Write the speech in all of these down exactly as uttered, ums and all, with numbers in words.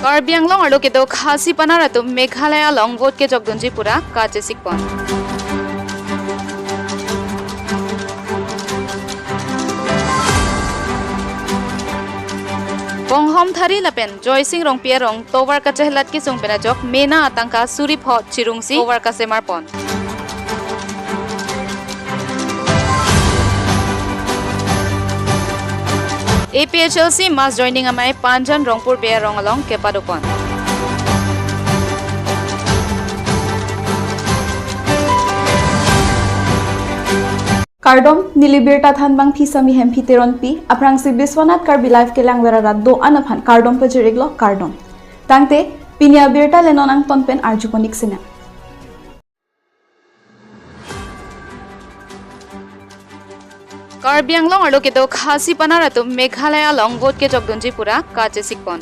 Karbi Anglong arlo kedo Khasi Panar atum Meghalaya along vote kejokdunji pura kachesikpon. Bonghom Thari lapen Joysing Rongpi arong tovar kachelat kesung pen ajok mena atangka suri pho chirungsi tovar kasemarpon. A P H L C mass joining amei Panjan Rongpur Bey arong along kepadopon. Kardom, neli birta thanbang Phisami Hemphi Teronpi, aphrangsi Biswanath Karbi Live kelangver arat do-an aphan kardom pajir-iklo, kardom. Tangte, pini abirta le non angton pen arjupon-ik sinang. Karbi Anglong arlo kedo Khasi Panar atum Meghalaya along vote kejokdunji pura kachesikpon.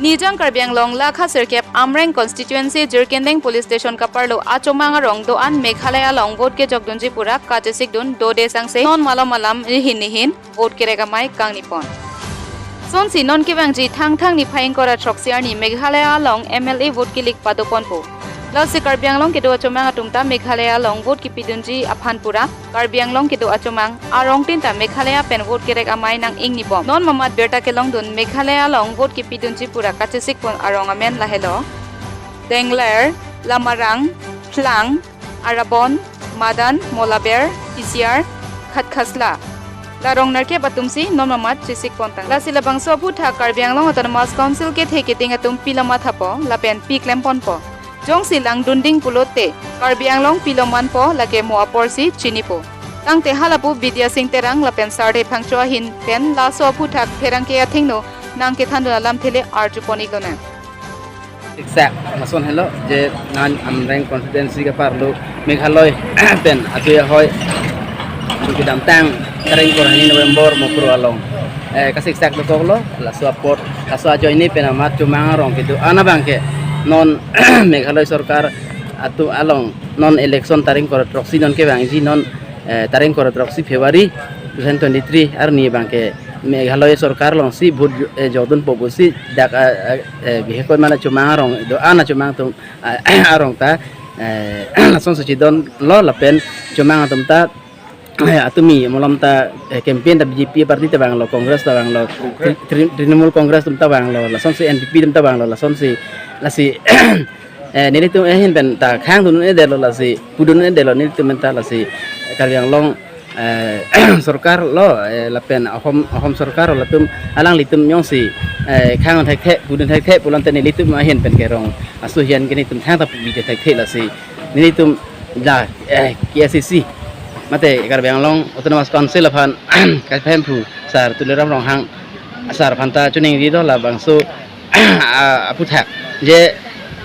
Nijang Karbi Anglong lakha sirkep Amreng constituency Jirkindeng police station kaparlo achomang arong do-an Meghalaya along vote kejokdunji pura kachesikdun dode sangse non malom alam nihin nihin vote kerek amei kangnipon. Lasonsi non kevangji Thangthang niphai ingkoi ra throksi arni Meghalaya along M L A vote kilik padoponpo. Lasi Karbi Anglong kedo achomang atum ta Meghalaya along vote kipidunji aphan pura Karbi Anglong kedo achomang arong tin ta Meghalaya pen vote kerek amei nang-ingnibom. Non mamat birta kelongdun Meghalaya along vote kipidunji pura kachesikpon arong amen lahelo: Dengler, Lamarang, Phlang, Arabon, Madan, Molaber, P C R, Khatkhasla. La rong nerkep atumsi non mamat chesikpon tang. Lasi labangso aphuthak Karbi Anglong Autonomous Council kethe keding atum pilo mathapo lapen pi klemponpo. Jongsi langdunding pulote Karbi Anglong pilo manpo lake mo aporsi chinipo. Tangte halapu Bidya Sing Terang lapen Sardhe Phangcho ahin pen laso aphuthak pherangke athengno nangkethandun alamthe le arjupon-iklonang. Exact, lason helo je non Amreng constituency kaparlo Meghalaya pen atui ahoi kedamtang tarik ingkoi ra hini November Mukroh along, eh, kasiksak dokoklo, laso apot, laso ajoine pen amat chomang arong kedo-an abangke non Meghalaya sorkar atum along non election tarik ingkoi ra throksi non kevangji non, eh, tarik ingkoi ra throksi February two thousand twenty-three arni abangke Meghalaya sorkar alongsi vote jo-, eh, jokdunpo pusi dak, ah, ah, eh, bihek koi mana chomang arong do-an achomang atum, ah, arong ta, eh, lasonsi chedonlo lapen chomang atum ta, eh, atumi malom ta, eh, campaign ta B J P party ta vanglo, Congress ta vanglo, Congress. Tri-, Tri-, Trinamool Congress atum ta vanglo, lasonsi N P P atum ta vanglo, lasonsi, lasi, eh, nelitum ahin pen ta khangdun-un-edetlo, lasi pudun-un-edetlo nelitum pen ta, lasi Karbi Anglong, eh, sorkar lo, eh, lapen Ahom, Ahom sorkar lo, latum alanglitum jongsi, eh, khang thekthe, pudun thekthe pulote nelitum ahin pen kerong aso hian ke nelitum thangta pubidun thekthe, lasi nelitum la, eh, K A C C mate Karbi Anglong Autonomous Council aphan kaphemphu Sar Tuliram Ronghang Sar aphanta choningri do labangso a-, aphuthak je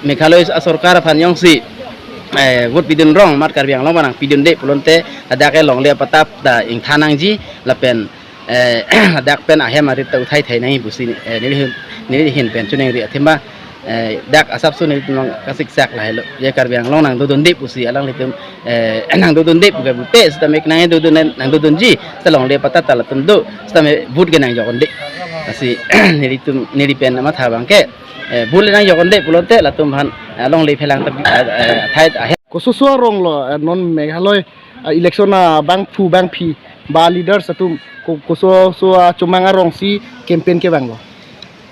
Meghalaya asorkar aphan jongsi, eh, vote pidun rong mat Karbi Anglong aphan nangpidunde pulote ladak ke longle apatap ta ingthan nangji lapen, eh, ladak pen ahem arit ta uthai thai nangji pusi, eh, neli hin, neli hin pen choningri athema, eh, dak asapso nelitum kasiksak lahelo je Karbi Anglong nangdodunde pusi alanglitum, eh, nangdodunde pu ke bupe sitame nangdodun, nangdodunji sita longle apatap ta latum do sitame vote ke nangjokdunde. Lasi nelitum, neli pen amatha abangke, eh, vote le nangjokdunde pulote latum aphan, eh, longle phelang ta, eh, eh, athai ahem. Kososo arong lo, eh, non Meghalaya, eh, election abangphu bangphi ba leaders atum ko-, kososo achomang arongsi campaign kevanglo?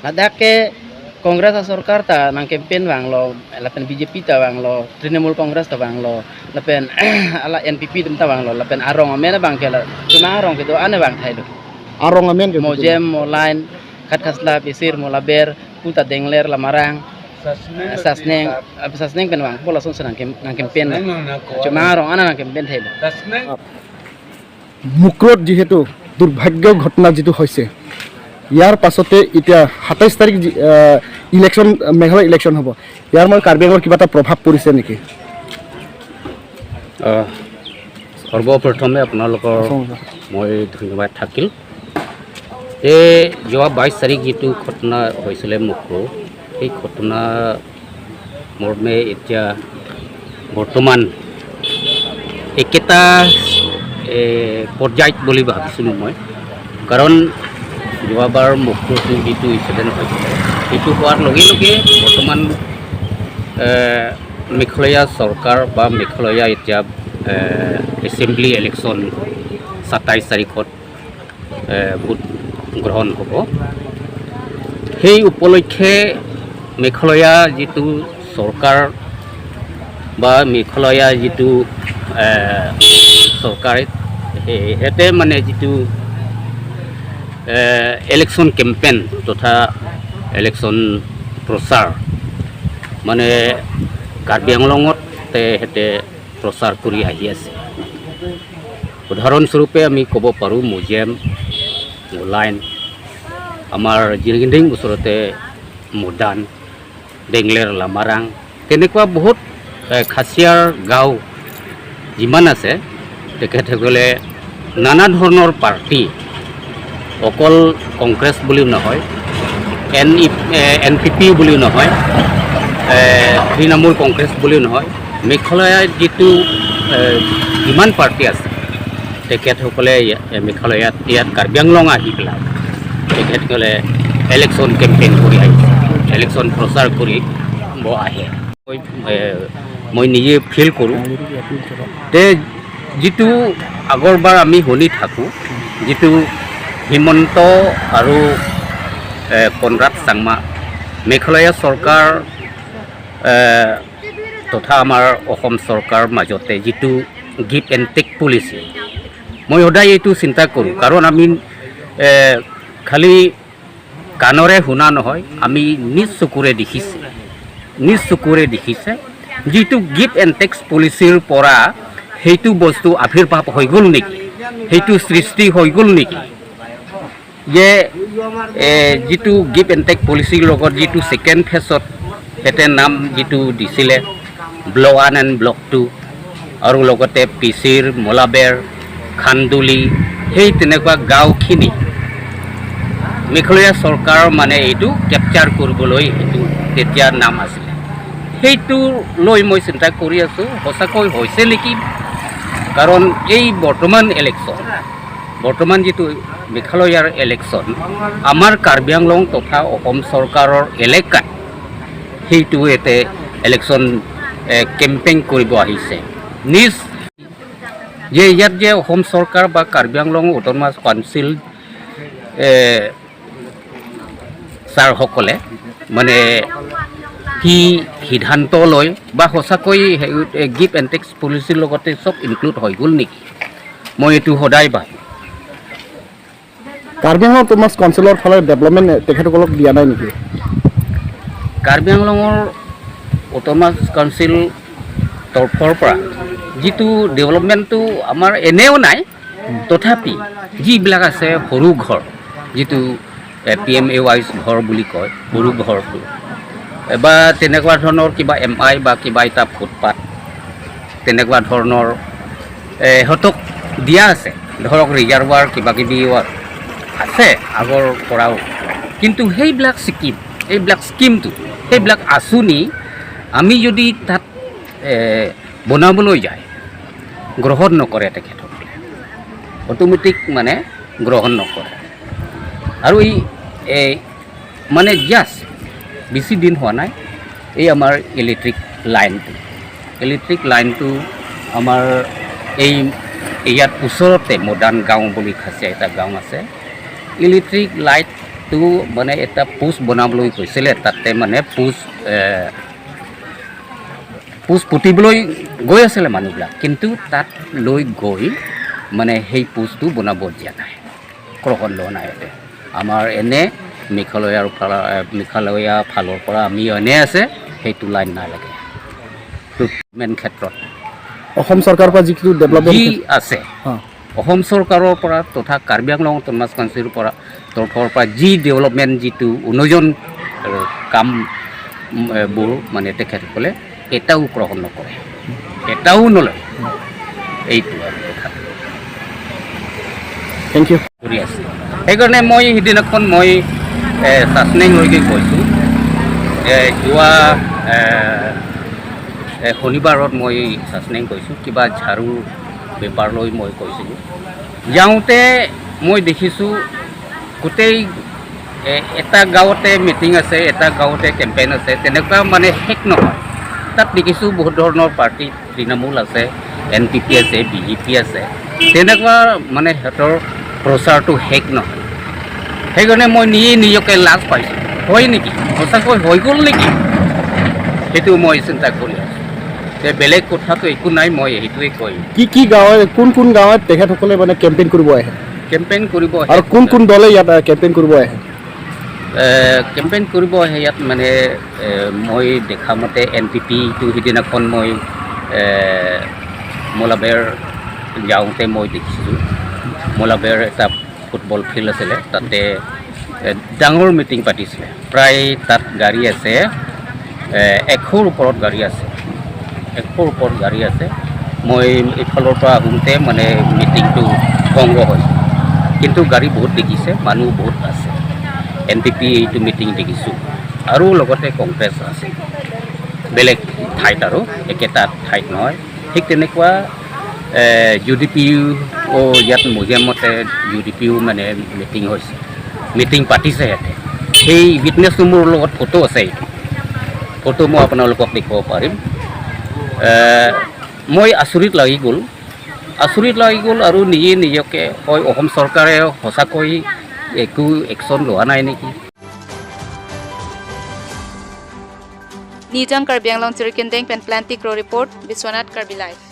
Ladak ke Congress asorkar ta nang campaign vanglo, lapen B J P ta vanglo, Trinamool Congress ta vanglo, lapen ala N P P atum ta vanglo, lapen arong amen abangke la chomang arong kedo-an vangthailo. Arong amen ke Mojem, Molain, Khatkhasla, Pisir, Molaber, puta Dengler, Lamarang, Sasneng, eh, Sasneng, eh, Sasneng pen vangpo, lasonsi nang kem-, nang campaign. Sasneng nang ko-, chomang arong an nang campaign thailo. Sasneng. মুক্ৰত যিহেতু দুৰ্ভাগ্য ঘটনা যিটো হৈছে, ইয়াৰ পাছতে এতিয়া সাতাইছ তাৰিখ যি, আহ, ইলেকশ্যন, মেঘালয় ইলেকশ্যন হ'ব, ইয়াৰ মানে কাৰ্বি আংলঙৰ কিবা এটা প্ৰভাৱ পৰিছে নেকি? আহ, সৰ্বপ্ৰথমে আপোনালোকক মই ধন্যবাদ থাকিল। এই যোৱা বাইছ তাৰিখ যিটো ঘটনা হৈছিলে মুক্ৰ, সেই ঘটনা মৰ্মে এতিয়া বৰ্তমান একেটা, এ, পৰ্যায়ত বুলি ভাবিছিলোঁ মই। কাৰণ যোৱাবাৰ মকৰসু যিটো ইনচিডেণ্ট হৈছিলে, সেইটো হোৱাৰ লগে লগে বৰ্তমান, এ, মেঘালয়া চৰকাৰ বা মেঘালয়া এতিয়া, এ, এছেম্বলি ইলেকশ্যন সাতাইছ তাৰিখত, এ, ভোট গ্ৰহণ হ'ব। সেই উপলক্ষে মেঘালয়া যিটো চৰকাৰ বা মেঘালয়া যিটো, এ, চৰকাৰে সে-, সিহঁতে মানে যিটো, এ, ইলেকশ্যন কেম্পেইন তথা ইলেকশ্যন প্ৰচাৰ মানে কাৰ্বি আংলঙত তে সিহঁতে প্ৰচাৰ কৰি আহি আছে। উদাহৰণস্বৰূপে আমি ক'ব পাৰোঁ মজিয়াম, মোলাইন, আমাৰ জিৰিংদিং ওচৰতে মদান, ডেংলেৰ লামাৰাং, তেনেকুৱা বহুত, এ, খাচিয়াৰ গাঁও যিমান আছে, তেখেতসকলে নানা ধৰণৰ পাৰ্টি, অকল কংগ্ৰেছ বুলিও নহয়, এন ই, এ, এন পি পি বুলিও নহয়, এ, তৃণমূল কংগ্ৰেছ বুলিও নহয়, মেঘালয়ৰ যিটো, এ, যিমান পাৰ্টি আছে, তেখেতসকলে ইয়া-, এ, মেঘালয়ত, ইয়াত কাৰ্বি আংলং আহি পেলাই তেখেতসকলে ইলেকশ্যন কেম্পেইন কৰি আহিছে, ইলেকশ্যন প্ৰচাৰ কৰিব আহে। মই, এ, মই নিজে ফিল কৰোঁ। তে যিটো আগৰবাৰ আমি শুনি থাকোঁ, যিটো হিমন্ত আৰু, এ, কনৰাড চাংমা মেঘালয় চৰকাৰ, এ, তথা আমাৰ অসম চৰকাৰৰ মাজতে যিটো গিভ এণ্ড টেক পলিচি, মই সদায় এইটো চিন্তা কৰোঁ, কাৰণ আমি, এ, খালি কাণৰে শুনা নহয়, আমি নিজ চকুৰে দেখিছে, নিজ চকুৰে দেখিছে। যিটো গিভ এণ্ড টেক পলিচিৰ পৰা সেইটো বস্তু আৱিৰ্ভাৱ হৈ গ'ল নেকি, সেইটো সৃষ্টি হৈ গ'ল নেকি, যে, এ, যিটো গিভ এণ্ড টেক পলিচিৰ লগত যিটো ছেকেণ্ড ফেজত সিহঁতে নাম যিটো দিছিলে, block one and block two, আৰু লগতে পিচিৰ, মোলাবেৰ, খান্দুলি, সেই তেনেকুৱা গাঁওখিনি মেঘালয় চৰকাৰ মানে এইটো কেপচাৰ কৰিবলৈ এইটো তেতিয়া নাম আছিলে। সেইটো লৈ মই চিন্তা কৰি আছোঁ, সঁচাকৈ হৈছে নেকি? কাৰণ এই বৰ্তমান ইলেকশ্যন, বৰ্তমান যিটো মেঘালয়ৰ ইলেকশ্যন, আমাৰ কাৰ্বি আংলং তথা অসম চৰকাৰৰ এলেকাত সেইটো ইয়াতে ইলেকশ্যন, এ, কেম্পেইন কৰিব আহিছে। নিজ যে ইয়াত যে অসম চৰকাৰ বা কাৰ্বি আংলং অট'নমাছ কাউন্সিল, এ, ছাৰসকলে মানে কি সিদ্ধান্ত লয় বা সঁচাকৈ সেই, এ, গিভ এণ্ড টেক পলিচিৰ লগতে চব ইনক্লুড হৈ গ'ল নেকি? মই এইটো সদায় ভাবোঁ। কাৰ্বি আংলং অট'নমাছ কাউন্সিলৰ ফালে ডেভেলপমেণ্ট তেখেতসকলক দিয়া নাই নেকি? কাৰ্বি আংলঙৰ অট'নমাছ কাউন্সিল তৰফৰ পৰা যিটো ডেভেলপমেণ্টটো আমাৰ এনেও নাই, তথাপি যিবিলাক আছে সৰু ঘৰ, যিটো, এ, পি এম এ ৱাইজ ঘৰ বুলি কয়, সৰু ঘৰটো, এ, বা তেনেকুৱা ধৰণৰ কিবা এম আই বা কিবা এটা ফুটপাথ, তেনেকুৱা ধৰণৰ, এ, সিহঁতক দিয়া আছে। ধৰক ৰিজাৰ্ভাৰ কিবা কিবি আছে আগৰ পৰাও, কিন্তু সেইবিলাক স্কিম, এইবিলাক স্কিমটো, সেইবিলাক আঁচনি আমি যদি তাত, এ, বনাবলৈ যায়, গ্ৰহণ নকৰে তেখেতসকলে, অট'মেটিক মানে গ্ৰহণ নকৰে। আৰু এই, এই মানে জাষ্ট বেছি দিন হোৱা নাই, এই আমাৰ ইলেক্ট্ৰিক লাইনটো, ইলেক্ট্ৰিক লাইনটো আমাৰ এই ইয়াত ওচৰতে মদান গাঁও বুলি খাচীয়া এটা গাঁও আছে, ইলেক্ট্ৰিক লাইটটো মানে এটা পোষ্ট বনাবলৈ কৈছিলে, তাতে মানে পোষ্ট, এ, পোষ্ট পুতিবলৈ গৈ আছিলে মানুহবিলাক, কিন্তু তাত লৈ গৈ মানে সেই পোষ্টটো বনাব দিয়া নাই, গ্ৰহণ লোৱা নাই ইয়াতে। আমাৰ এনে মেঘালয়ৰ ফালৰ, মেঘালয়া ফালৰ পৰা আমি এনে আছে, সেইটো লাইন নালাগে। ডেভেলপমেণ্ট ক্ষেত্ৰত অসম চৰকাৰৰ পৰা যিটো ডেভেলপমেণ্ট যি আছে, অ। অসম চৰকাৰৰ পৰা তথা কাৰ্বি আংলং অট'নমাছ কাউন্সিলৰ পৰা, তৰফৰ পৰা যি ডেভেলপমেণ্ট যিটো উন্নয়ন, এ, কাম, উম, এ, বোৰ মানে তেখেতসকলে এটাও গ্ৰহণ নকৰে, এটাও নলয়। এইটো আৰু কথা। Thank you. কৰি আছে। সেইকাৰণে মই সিদিনাখন মই, এ, চাচনেং লৈকে গৈছোঁ। এ, যোৱা, এ, এ, শনিবাৰত মই চাচনেং গৈছোঁ, কিবা ঝাৰুৰ বেপাৰ লৈ মই গৈছিলোঁ। যাওঁতে মই দেখিছোঁ গোটেই এ, এটা গাঁৱতে মিটিং আছে, এটা গাঁৱতে কেম্পেইন আছে, তেনেকুৱা মানে শেষ নহয়। তাত দেখিছোঁ বহুত ধৰণৰ পাৰ্টি, তৃণমূল আছে, এন পি পি আছে, বি জে পি আছে, তেনেকুৱা মানে সিহঁতৰ প্ৰচাৰটো শেষ নহয়। সেইকাৰণে মই নিজে নিজকে লাজ পাইছোঁ, হয় নেকি, সঁচাকৈ হৈ গ'ল নেকি, সেইটো মই চিন্তা কৰি আছোঁ। যে বেলেগ কথাটো একো নাই, মই সেইটোৱে কয়। কি কি গাঁৱে, কোন কোন গাঁৱত তেখেতসকলে মানে কেম্পেইন কৰিব আহে? কেম্পেইন কৰিব আহে। আৰু কোন কোন দলে ইয়াত, আহ, কেম্পেইন কৰিব আহে? এ, কেম্পেইন কৰিব আহে ইয়াত, মানে, এ, মই দেখা মতে এন পি পিটো সিদিনাখন মই, এ, মোলাবেৰ যাওঁতে মই দেখিছোঁ, মোলাবেৰ এটা ফুটবল ফিল্ড আছিলে, তাতে, এ, ডাঙৰ মিটিং পাতিছিলে। প্ৰায় তাত গাড়ী আছে, এ, এশৰ ওপৰত গাড়ী আছে, এশৰ ওপৰত গাড়ী আছে। মই এইফালৰ পৰা আহোঁতে মানে মিটিংটো ভংগ হয়, কিন্তু গাড়ী বহুত দেখিছে, মানুহ বহুত আছে। এন পি পি এইটো মিটিং দেখিছোঁ, আৰু লগতে কংগ্ৰেছ আছে, বেলেগ ঠাইত আৰু একেটা ঠাইত নহয়। ঠিক তেনেকুৱা, এ, ইউ ডি পি ইউ, অ, ইয়াত মজিয়ামতে ইউ ডি পি ইউ মানে মিটিং হৈছে, মিটিং পাতিছে ইয়াতে। সেই উইটনেছটো মোৰ লগত ফটো আছে, এইটো ফটো মই আপোনালোকক দেখুৱাব পাৰিম। এ, মই আচৰিত লাগি গ'ল, আচৰিত লাগি গ'ল আৰু নিজে নিজকে হয় অসম চৰকাৰে সঁচাকৈ একো একশ্যন লোৱা নাই নেকি। Nijang Karbi Anglong Jirikindeng pen Planty Kro report, Biswanath Karbi Live.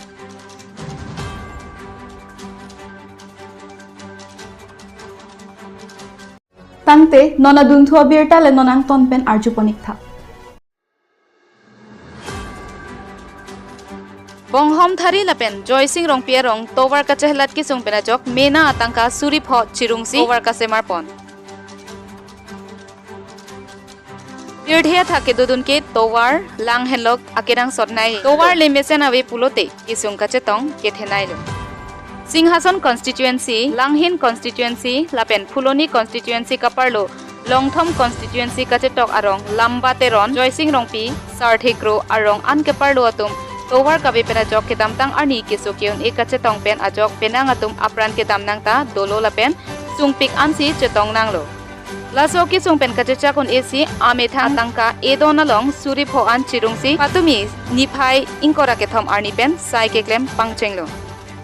Tangte, non adunthu abirta le non angton pen arjuponik tha. Bonghom Thari lapen Joysing Rongpi arong tovar kachelat kesung pen ajok mena atangka suri pho chirungsi tovar kasemar pon. Pirthe athak kedodun ke tovar lang henlo akenangsot nai. Tovar le mesen ave pulote kesung kachetong kethenei lo. Singhason constituency, Langhin constituency, lapen Phuloni constituency kaparlo, Longthom constituency kachetok arong, Lamba Teron, Joysing Rongpi, Sarthe Kro arong an keparlo atum tovar kave pen ajok kedamtang arni keso ke-un-e kachetong pen ajok penang atum apran kedam nangta dolo lapen sungpik ansi chetong nanglo. Laso kesung pen kachechak un-e si amethang atangka edon along suri pho an chirungsi patumi niphai ingkoi ra kethom arni pen sai keklem pangchenglo.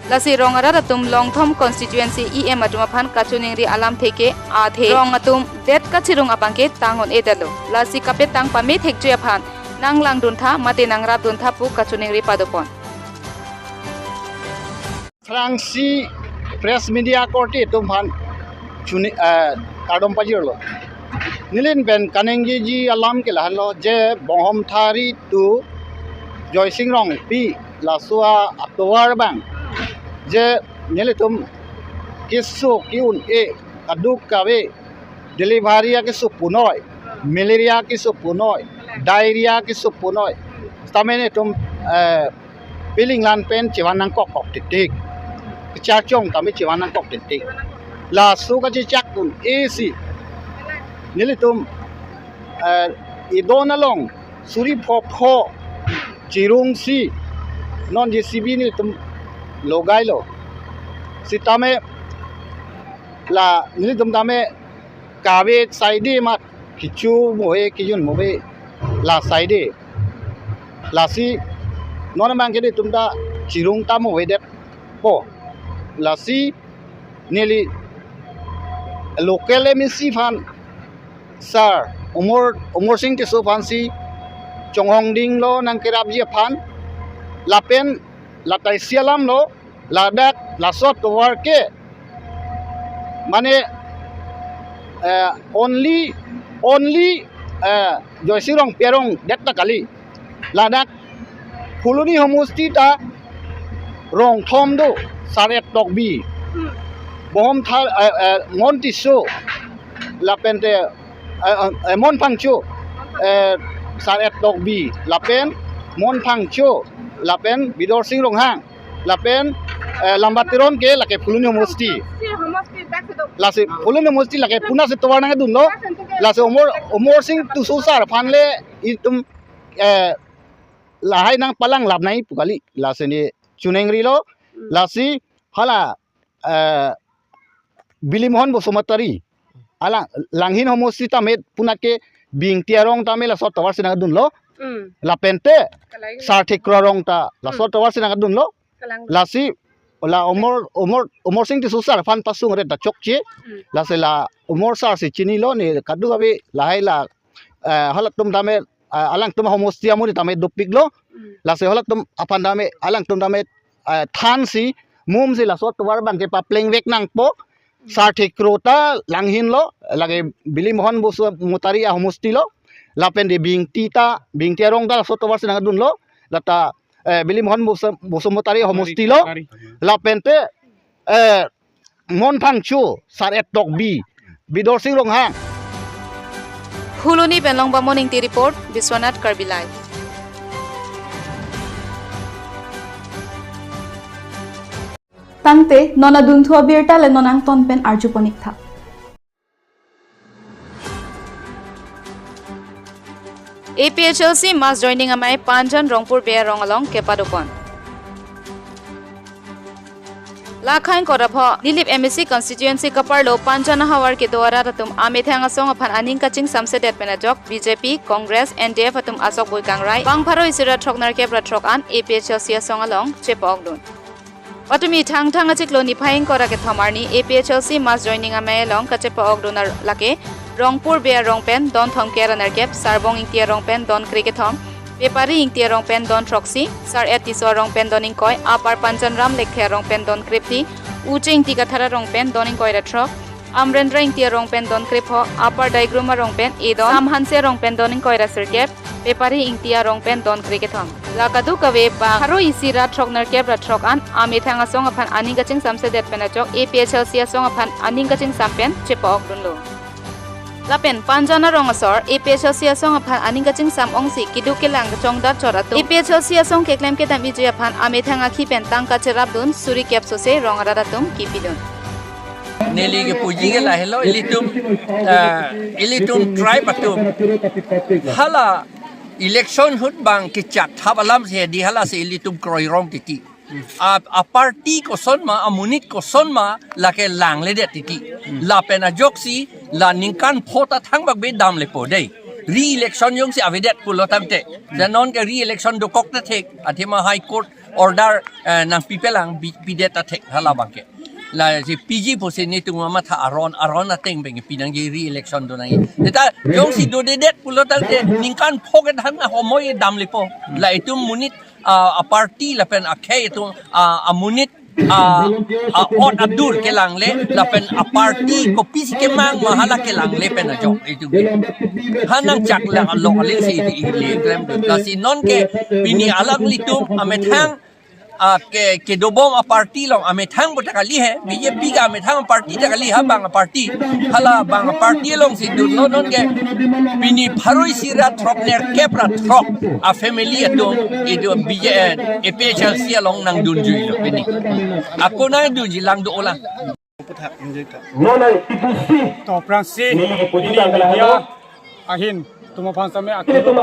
Lasi rong arat atum Longthom constituency E M atum aphan kachiningri alamthe ke athe rong atum det kachirung abang ke tang un-edetlo. Lasi kapetang pame thekji aphan nanglangdun tha mate nangrapdun tha pu kachiningri padopon. Pherangsi press media korte atum aphan chuni, eh, kardom pajirlo. Neli pen kaningjeji alam ke lahenlo je Bonghom Thari to Joysing Rongpi laso atovar abang je nelitum keso ke-un-e kaduk kave, delivery akeso punoi, malaria keso punoi, diarrhea keso punoi. Sitame nelitum, eh, piling lan pen chevan nangkok kok titik. Kecharchong tame chevan nangkok titik. Laso kachechak un-e si nelitum, eh, edon along suri pho pho chirungsi non J C B nelitum logailo. Sitame la nelitum tame kave saide mat kecho mohe kejun mohe la saide. Lasi non abang ke nelitum ta chirung ta mohedet po. Lasi neli local M A C aphan sir Umor, Umor Sing Tisso aphansi chonghong dinglo nangkerapji aphan lapen latai si alamlo ladak laso tovar ke mane, eh, only, only, eh, Joysing Rongpi arong det ta kali. Ladak Phuloni homosti ta rong thom do, Sar-et Tokbi, Bonghom Thar, eh, eh, Mon Tisso, lapen te, eh, eh, Mon Phangcho, eh, Sar-et Tokbi, lapen Mon Phangcho, lapen Bidor Sing Ronghang, lapen, eh, Lamba Teron ke lake Phuloni homosti. Lasi Phuloni homosti lake puna si tovar nangdunlo. Lasi Umor, Umor Sing Tisso sir aphan le itum, eh, lahai nangpalang lap nai pu kali. Lasi ne chiningrilo. Lasi hala, eh, Bilimohon Basumatary, alang Langhin homosti tame punake Bingti arong tame laso tovar si nangdunlo. Mm. Lapente Kalai. Sarthik Kro arong ta laso Mm. tovar si nangdunlo. Kalang. Lasi la Omor Omor Omor Sing Tisso sir aphan pasung ret ta chokche. Mm. Lasi la Omor sir si chinilo ne kadokave lahai la, eh, halatum tame, eh, alangtum homosti amonit tame dopiklo. Mm. Lasi halatum aphan tame alangtum tame, eh, thansi mumsi laso tovar abangke paplengvek nangpo. Sarthik Kro ta Langhin lo, lake Bilimohon Basumatary ahomostilo. Lapen de Bingti ta, Bingti arong ta laso tovar si nangdunlo. Lata, eh, Bilimohon Basu-, Basumatary ahomostilo. Lapente, eh, Mon Phangcho, Sar-et Tokbi, Bidorsing Ronghang. Phuloni pen Longbamon Ingti report, Biswanath Karbi Live. Tangte, non adunthu abirta le non angton pen arjuponik tha. A P H L C mass joining amei Panjan Rongpur Bey arong along kepadopon. Lakhain korapho, Nilip M A C constituency kaparlo Panjan ahavar kedo arat atum amethang asong aphan aning kachingsamsedet pen ajok B J P, Congress, N D F atum asok bui kangrai, bang pharo isi ra throk nerkep ra throk an A P H L C asong along chepa-okdun. Patumi Thangthang achiklo niphai ingkoi ra kethom arni A P H L C mass joining amei along kachepa-okdun ar-, lake Rongpur Bey arong pen don thomkep ra nerkep, Sarbong Ingti arong pen don krekethom, Pepari Ingti arong pen don throksi, Sar-et Tisso arong pen don ingkoi, Upper Panjan Ram Lekthe arong pen don krephi, Uche Ingti Kathar arong pen don ingkoi ra throk, Amrendra Ingti arong pen don krepho, Upper Daigrum arong pen edon, Sam Hanse arong pen don ingkoi ra sirkep, Pepari Ingti arong pen don krekethom. La kadokave bang pharo isi ra throk nerkep ra throk an amethang asong aphan aning kachingsamsedet pen ajok A P H L C asong aphan aning kachingsam pen chepa-okdunlo. Lapen Panjan arong asor A P H L C asong aphan aning kachingsam ongsi keduk kelang kachongdat chot atum A P H L C asong keklem kedam iji aphan amethang akhi pen tangka cherapdun suri kep sose rong arat atum kipidun. Neli kepuji ke lahelo ilitum, ah, ilitum tribe atum. Hala election ahut bang kechat thap alam si di hala si ilitum kroirong titi. A, a party koson ma, amonit koson ma, lake langledet titi. Lapen ajoksi, la ningkan pho ta thangbak be damlepo dei. Re-election jongsi avedet pulo tangte. Janon ke re-election dokok ta thek, athema High Court order, eh, nangpipelang bi-, pidet ta thek hala abangke. Lasi piji pusi netum amatha aron, aron ateng pen pinangji re-election donangji. Seta jongsi dodedet pulo tangte ningkan pho ke than ahomoi damlepo. La itum monit, ah, a party lapen akhei itum, ah, amonit, ah, ah, ot adur kelangle lapen a party kopisi kemang ma hala kelangle pen ajok itum. Ha nangchak lang along aling si iti ili klem. Lasi non ke pini alanglitum amethang, ah, ke, kedobom a party along amethang bo ta kali he, B J P ke amethang a party ta kali, ha bang a party, hala bang a party alongsi dunlo non ke pini pharo isi ra throk nerkep ra throk a family atum itum B J, eh, A P H L C along nangdunjuilo pini. Ako nangdunji lang do-olang. Non ai tipusi. To aphrangsi, neli kepuji pini tanggal media ahin atum aphan same akilo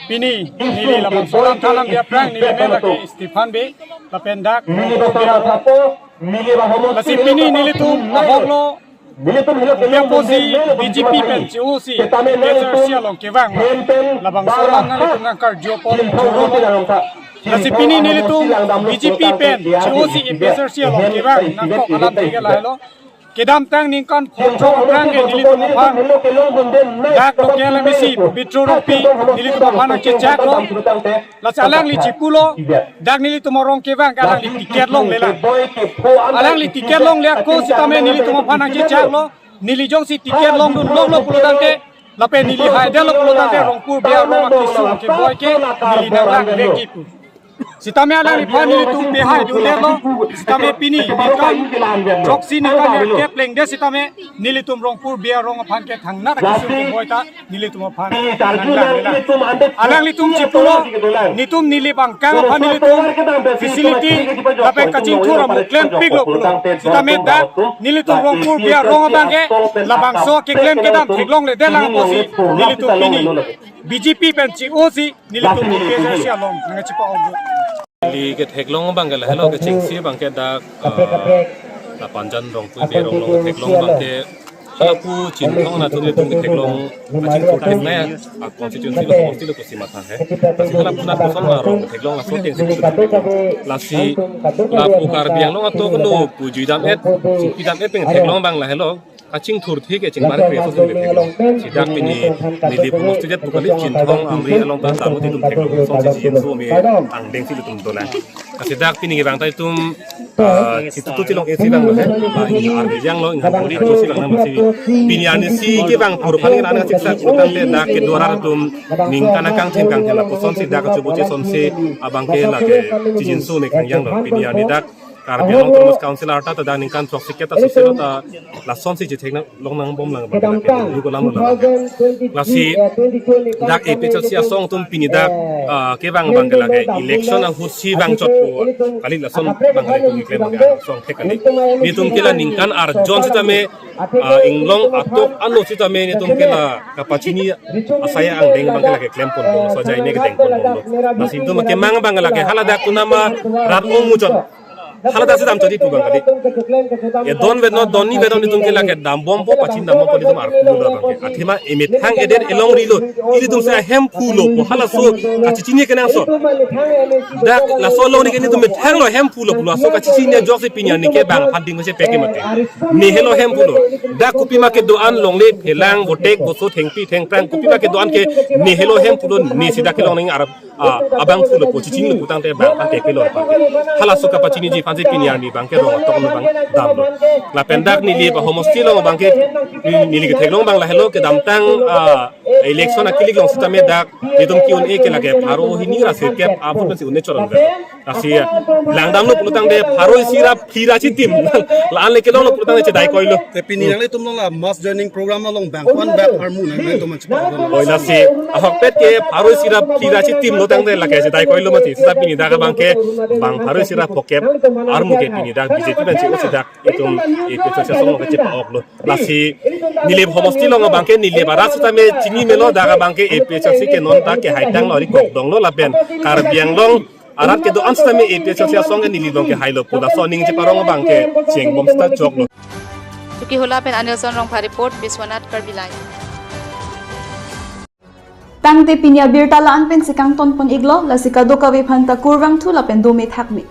pini neli labangso alam than alam dia aphrang neli men lake Stephen Bey lapen dak. Neli basara sapo, neli bahomo. Lasi pini nelitum ahok lo. Nelitum helo Bia posi B J P pen che-osi, P S R C along kevang labangso alam nanglitum nangkarju apot choro lo. Lasi pini nelitum B J P pen che-osi A P H L C along kevang nangkok alam tiga lahelo. Kedamtang ningkan pho throk aphrang ke nelitum aphan dak local M A C Pabitra Rongpi nelitum aphan nangchechaklo. Lasi alangli chipulo, dak nelitum arong kevang ke alangli ticket longlelang. Alangli ticket longle ako sitame nelitum aphan nangchechaklo. Neli jongsi ticket longdun longlo pulo tangte, lapen neli haidetlo pulo tangte Rongpur Bey arong akesung keboi ke neli nanglangvekji pu. Sitame alangliphan nelitum pehai dundetlo, sitame pini ningkan throksi ningkan nerkep lengdet sitame nelitum Rongpur Bey arong aphan ke thangnat akesung keboi ta nelitum aphan nanglang nanglang. Alanglitum chipulo, netum neli bangkang aphan nelitum facility lapen kachingthur amu klempiklo pulo. Sitame dak nelitum Rongpur Bey arong abangke labangso keklem kedam theklongledet lang apotsi nelitum pini B J P pen che-osi nelitum A P H L C along nangchepa-ok. Neli ketheklong abangke lahelo, kechengsi abangke dak, ah, La Panjan Rongpui Bey Ronglong theklong abangke halapu Chinthong anatthu nelitum theklong kachingthur theknei a constituency lo, homosti lo pusi matha he. Lasi halapu anapusonma Rong theklong, laso atengsi theklong. Lasi lapu Karbi Anglong atok no pu juidam-et, chingpidam-et pen theklong abang lahelo. Kachingthur thek ke chingbar kre aso si theklong. Si dak pini Nilip homosti det pu kali, Chinthong Amri along ta tamu itum theklong, lasonsi jinso me angdengsi itum dolang. Lasi dak pini kevang ta itum, ah, chitutu chilong-et si vang lo he. Ah, ini arni janglo, ingham puri ajo si vang nang masi. Pini arnisi kevang pur aphan ke nang siksa kutang te dak kedo arat atum ningkan akangthin kangthin lapusonsi dak kachubuchi asonsi abangke lake chijinso me khangjang lo. Pini arni dak Karbi Anglong Autonomous Council arta ta dak ningkan throksi kep ta susi lo ta lasonsi chithek nang long nangbom lang abang lake lu kolam lo lang. Lasi dak A P H L C asong atum pini dak, ah, kevang abangke lake election ahut si vangchot po kali, lason abang kali itum keklem abangke asong thek kali. Nelitum ke la ningkan arjon sitame, ah, inglong atok ano sitame nelitum ke la kapachini asai angdeng abangke lake klem ponbom, sajai ne kedeng ponbomlo. Lasi itum kemang abangke lake hala dak kunama rat ong muchot. Hala dak si damchot di pu abang kali. E don vet non, don ni vet non, itum ke lake dambompo, pachin dambompo, itum arpu lo abangke. Athema emethang edet elongri lo. Ilitum si ahemphu lo pu halaso kachechini kenangsot. Dak laso alongri ke nelitum methang lo, hemphu lo pu laso kachechini ajoksi pini arni ke bang aphan ding ko si peke mati. Ne helo hemphu lo. Dak kopima kedo-an longle phelang, botek, boso, thengpi, thengphrang, kopima kedo-an ke ne helo hemphu lo, ne si dak kelong nang arap ah, abangphu lo pu chechini lo putangte bang aphan kepilo abangke. Halaso kapachiniji aphansi pini arni abangke Rong atok no abang damlo. Lapen dak Nilip ahomosti along abangke, Nilip ketheklong abang lahelo, kedamtang, ah, election akilik along sitame dak nelitum ke-un-e ke lake pharo hini ra sirkep aphan si un-e choron vet. Lasi langdamlo pulotangte pharo isi ra phli ra chitim. La-an le kelonglo pulotangte chedai koilo. Te pini nanglitum along la mass joining program along bang ko-an bak armu nanglitum man chepaklo? Oi, lasi ahokpet ke pharo isi ra phli ra chitim lotangte lake chedai koilo mati. Seta pini dak abangke bang pharo isi ra phokep armu ke pini dak B J P pen che-o si dak itum A P H L C asong ke chepa-ok lo. Lasi Nilip homosti along abangke Nilip arat sitame chini melo, dak abangke A P H L C ke non ta kehaitang lo, ari kokdong lo lapen Karbi Anglong arat kedo-an sitame A P H L C asong ke Nilip along kehailo pu laso aning cheparong abangke chengbom seta choklo. Tuki Hula pen Anilson Rongpha report, Biswanath Karbi Live. Tangte pini abirta la-an pensi kangton pon-iklo, lasi kadokave aphanta kurvangthu lapen dome thakme.